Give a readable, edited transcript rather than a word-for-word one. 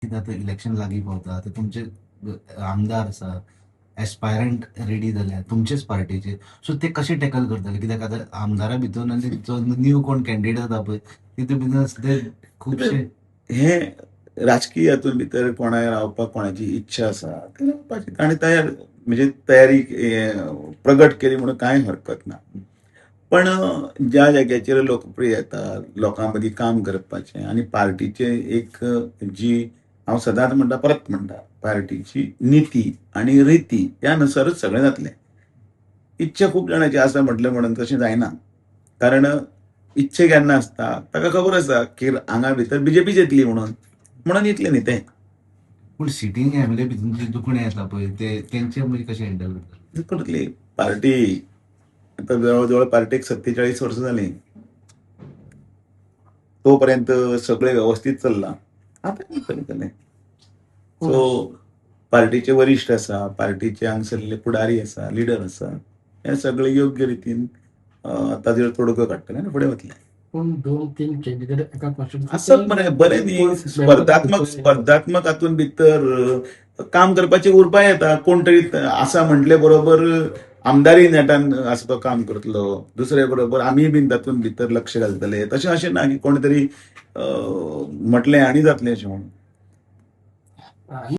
कितें आतां इलेक्शन लागीं पावता, आतां तुमचे आमदार आसा, एस्पायरंट रेडी जाल्या तुमचेच पार्टीचे, सो ते कशे टॅकल करतले? कित्याक आतां आमदारा भितर आनी जो न्यू कोण कॅन्डिडेट जाता पळय तितून भितर ते खुबशे हे राजकीय हातूंत भितर कोणाय रावपाक कोणाची इच्छा आसा ती रावपाची ताणें तयार म्हणजे तयारी प्रगट केली म्हणून कांय हरकत ना. पण ज्या जाग्याचेर लोकप्रिय येता, लोकां मदीं काम करपाचें आनी पार्टीचें एक जी हांव सदांच म्हणटा, परत म्हणटा, पार्टीची निती आनी रिती त्या नुसारूच सगळें जातलें. इच्छा खूब जाणांची आसा म्हटलें म्हणून तशें जायना, कारण इच्छा केन्ना आसता ताका खबर आसा की हांगा भितर बीजेपीच येतली म्हणून, म्हणून येतलें न्ही तें. पूण सिटींग एमएलए भितर जे दुखणें येता पळय ते तेंचे मागीर कशें हँडल करतले? करतली पार्टी. आतां जवळ जवळ पार्टीक 47 वर्सां जालीं, तो पर्यंत सगळें व्यवस्थीत चल्लां, आतां कितें करतलें? सो पार्टीचे वरिश्ठ आसा, पार्टीचे हांगसरले फुडारी आसा, लिडर आसा, हे सगळे योग्य रितीन ताजेर तोडगो काडटले आनी फुडें वतले. पूण 2-3 कॅन्डिडेट एका कॉन्स्टिट्युएन्सी आसप मरे बरें न्ही, स्पर्धात्मक स्पर्धात्मक हातून भितर काम करपाची उर्बा येता. कोण तरी आसा म्हटले बरोबर आमदारी नेटान आसा तो काम करतलो, दुसरे बरोबर आमीय बीन तातूंत भितर लक्ष घालतले. तशें अशें ना की कोण तरी म्हटलें आनी जातलें अशें म्हणून. आनी